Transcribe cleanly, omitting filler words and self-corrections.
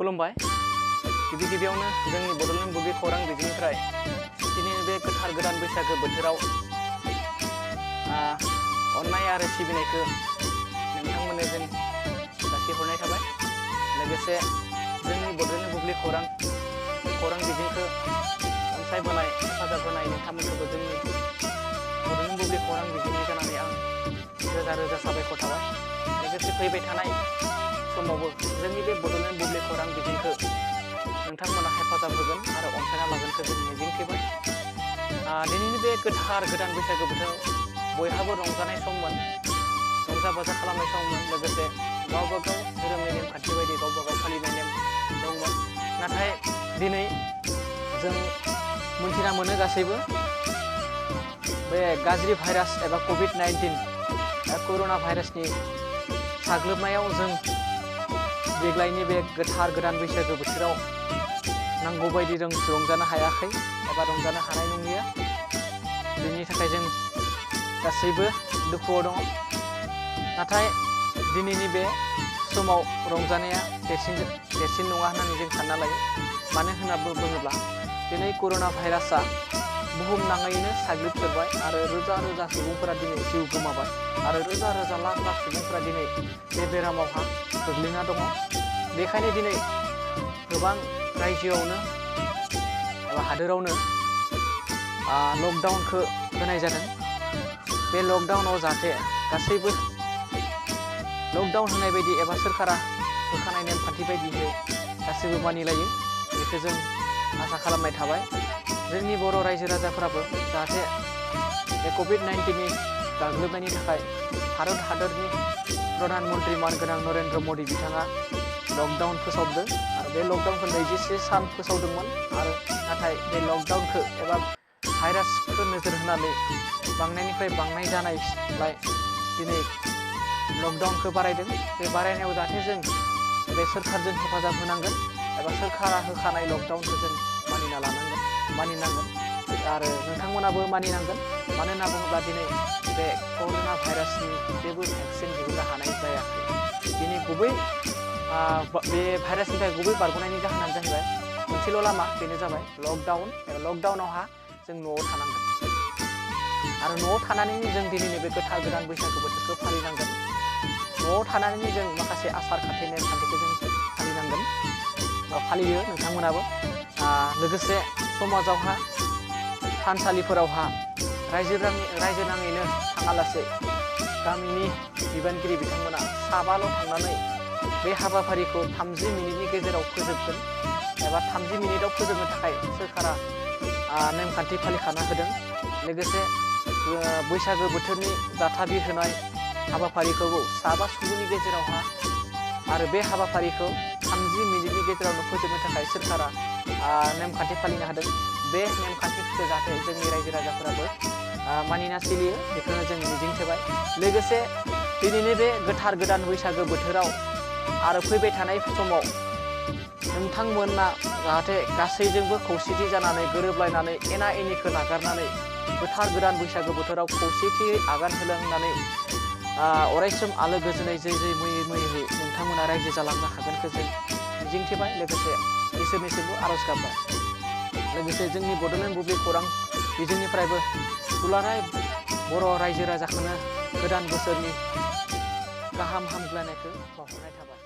खुलुमबाय। गिबियावनो जोंनि बड'लेण्ड बुब्लि खौरां बिजोंनिफ्राय दिनैनि बे गोथार गोदान बैसागो बोथोराव अननाय आरो सिबिनायखौ नोंथांमोननो जों जासिहरनाय थाबाय। लोगोसे जोंनि बड'लेण्ड बुब्लि खौरां बिजोंखौ अनसायबोनाय हेफाजाब होनाय नोंथांमोनखौबो जोंनि बड'लेण्ड बुब्लि खौरां बिजोंनि जानानै आं रोजा रोजा साबायखर थाबाय। लोगोसे फैबाय थानाय समावबो जोंनि बे बड'लेण्ड बुब्लि खौरां बिजोंखौ नोंथांमोना हेफाजाब होगोन आरो अनसायना लागोनखौ जों मिजिंथिबाय। दिनैनि बे गोथार गोदान बैसागो बोथोराव बयहाबो रंजानाय सममोन, रंजा बाजा खालामनाय सममोन। लोगोसे गावबा गाव धोरोमनि नेमखान्थि बायदि गावबा गाव फालिनाय नेम दंमोन। नाथाय दिनै जों मोनथिना मोनो गासैबो बे गाज्रि भाइरास एबा कभिड-19 कर'ना भाइरासनि साग्लोबनायाव जों देग्लायनि बे गोथार गोदान बैसागो बोथोराव नांगौ बायदि जों रंजानो हायाखै एबा रंजानो हानाय नंलिया। बेनि थाखाय जों गासैबो दुखुआव दङ। नाथाय दिनैनि बे समाव रंजानाया देरसिन नङा होननानै जों सानना लायो। मानो होनना बुङोब्ला दिनै कर'ना भाइरासआ बुहुमनाङैनो साग्लोबजोब्बाय आरो रोजा रोजा सुबुंफोरा दिनै जिउ गोमाबाय आरो रोजा रोजा लाख लाख सुबुंफोरा दिनै बे बेरामावहा गोग्लैना दङ। बेखायनो दिनै गोबां रायजोआवनो एबा हादोरावनो लकडाउनखौ होनाय जादों। बे लकडाउनाव जाहाथे गासैबो लकडाउन होनाय बायदि एबा सोरखारा होखानाय नेमखान्थि बायदियै गासैबो मानिलायो, बेखौ जों आसा खालामनाय थाबाय। जोंनि बर' रायजो राजाफोराबो जाहाथे बे कभिड-19नि गाग्लोबनायनि थाखाय भारत हादरनि प्रधान मन्त्रि मानगोनां नरेन्द्र मदि बिथाङा लकडाउन फोसावदों आरो बे लकडाउनखौ 21 सान फोसावदोंमोन। आरो नाथाय बे लकडाउनखौ एबा भाइरासखौ नोजोर होनानै बांनायनिफ्राय बांनाय जानायलाय दिनै लकडाउनखौ बारायदों। बे बारायनायाव जाहाथे जों बे सोरखारजों हेफाजाब होनांगोन एबा सोरखारा होखानाय लकडाउनखौ जों मानिनांगोन आरो नोंथांमोनाबो मानिनांगोन। मानो होनना बुङोब्ला दिनै बे कर'ना भाइरासनि जेबो भेक्सिन दिहुननो हानाय जायाखै। दिनै गुबै बे भाइरासनिफ्राय गुबै बारग'नायनि जाहोनानो जाहैबाय मोनसेल' लामा, बेनो जाबाय लकडाउन। लकडाउनावहा जों न'आव थानांगोन आरो न'आव थानानैनो जों दिनैनि बे गोथार गोदान बैसागो बोथोरखौ फालिनांगोन। न'आव थानानैनो जों माखासे आसार खान्थि नेमखान्थिखौ जों फालिनांगोन बा फालियो नोंथांमोनाबो। लोगोसे समाजावहा थानसालिफोरावहा रायजो नाङैनो थाङालासे गामिनि बिबानगिरि बिथांमोना साबाल' थांनानै बे हाबाफारिखौ 30 मिनिटनि गेजेराव फोजोबगोन एबा 30 मिनिटाव फोजोबनो थाखाय सोरखारा नेमखान्थि फालिखाना होदों। लोगोसे बैसागो बोथोरनि जाथा बिरहोनाय हाबाफारिखौ साबा सुबुंनि गेजेरावहा आरो बे हाबाफारिखौ 30 मिनिटनि गेजेरावनो फोजोबनो थाखाय सोरखारा नेमखान्थि फालिनो हादों। बे नेमखान्थिफोरखौ जाहाथे जोंनि रायजो राजाफोराबो मानिना सोलियो, बेखौनो जों मिजिंथिबाय। लोगोसे दिनैनि बे गोथार गोदान बैसागो बोथोराव आरो फैबाय थानाय समाव नोंथांमोना जाहाथे गासैजोंबो खौसेथि जानानै गोरोबलायनानै एना एनिखौ नागारनानै गोथार गोदान बैसागो बोथोराव खौसेथियै आगान होलांनानै अरायसम आलो गोजोनै जै मैयै नोंथांमोना रायजो जालांनो हागोनखौ जों मिजिंथिबाय। लोगोसे इसोरनिसिमबो आर'ज गाबबाय। लोगोसे जोंनि बड'लेण्ड बुब्लि खौरां बिजोंनिफ्रायबो दुलाराय बर' रायजो राजाखौनो गोदान बोसोरनि गाहाम हामग्लायनायखौ बावहरनाय थाबाय।